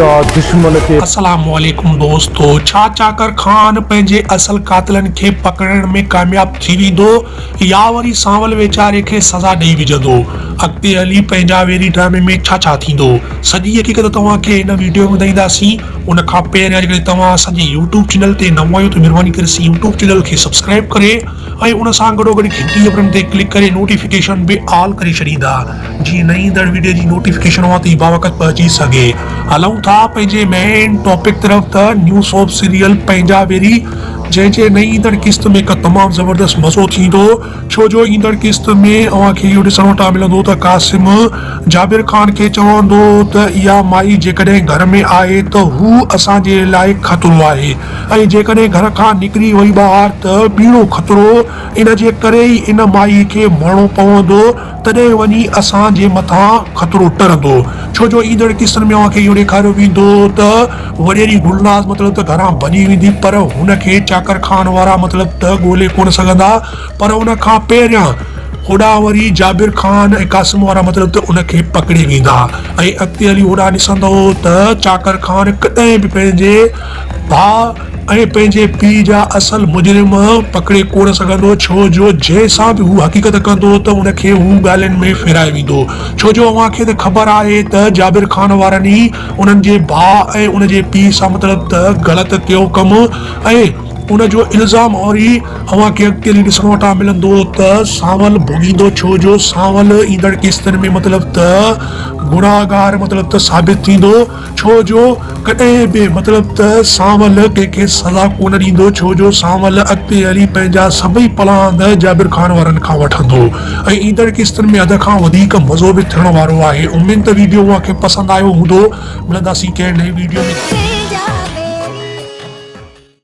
خدا دشمن کي. السلام عليڪم دوستو ڇا چاڪر خان پنهنجي اصل قاتلن کي پڪڙڻ ۾ ڪامياب ٿي ويندو يا وري سانول ويچاري کي سزا ڏئي وجهندو اڳتي هلي پنهنجا ويري ڊرامي ۾ ڇا ڇا ٿيندو سڄي حقيقت توهان کي هن ويڊيو ۾ ٻڌائينداسين ان کان پهريان جيڪڏهن توهان اسان جي يوٽيوب چينل تي نئون آهيو ته مهرباني ڪري اسين يوٽيوب چينل کي سبسڪرائب ڪري ۽ ان سان گڏوگڏ گهنٽي جي بٽڻ تي ڪلڪ ڪري نوٽيفڪيشن به آل ڪري ڇڏيندا جيئن نئين ايندڙ وڊيو جي نوٽيفڪيشن اوهان تائين باوقت پهچي سگهي. هلون ٿا پنهنجي مين ٽاپڪ طرف ته نيو سوپ سيريل پنهنجا ويري جنهن جي نئين ايندڙ قسط ۾ هڪ تمام زبردست مزو ٿيندو ڇو جو ايندڙ قسط ۾ اوهان کي اهو ڏسڻ وٽان ملندو ته قاسم جابر خان کي چوندو ته اها مائي جيڪڏهن گهر ۾ آهي ته هو اسان جي لاء خطرو آهي ۽ جيڪڏهن گهر کان نڪري وئي ٻاهر ته ٻيڻو خطرو ان جي ڪري ئي ان مائي کي مرڻو پوندو تڏهن وڃي اسان جي مٿان خطرو ٽرندو. ڇو جو ايندڙ قسطن ۾ اوهان کي اهو ڏيکاريو ويندو ته وڏيري گلناز مطلب ته گهران ڀڄي ويندي پر هن کي چاڪر خان وارا مطلب ته ڳولي ڪونه سگهندا پر ان کان پهريان هوڏانهن وري جابر خان ۽ قاسم وارا مطلب ته ان کي پڪڙي ويندا ۽ اڳتي هلي هوڏانهن ڏسندؤ ته چاڪر خان ڪڏهن به پنهنجي ڀاء ۽ پنهنجي پيء جا اصل مجرم پڪڙي ڪونه سگهندو، ڇو جو جنهن سان به هو حقيقت ڪندو ته ان کي هو ڳالهين ۾ ڦيرائي ويندو، ڇو جو اوهان کي ته خبر آهي ته جابر خان وارن ئي انهن جي ڀاء ۽ ان جي پيء سان مطلب ته غلط ڪيو ڪم ۽ ان جو الزام اوري اوهان کي اڳتي هلي ڏسڻ وٽان ملندو ته سانول ڀوڳيندو، ڇو جو سانول ايندڙ قسطن ۾ مطلب ته گناهگار مطلب ته ثابت ٿيندو. ڇو جو ڪڏهن به مطلب ته سانول ڪنهن کي سزا ڪونه ڏيندو ڇو جو سانول اڳتي هلي پنهنجا سڀئي پلاند جابر خان وارن کان وٺندو ۽ ايندڙ قسطن ۾ حد کان وڌيڪ مزو به ٿيڻ وارو آهي اميد ته ويڊيو اوهان کي پسند آيو هوندو ملنداسين ڪنهن نئين ويڊيو ۾.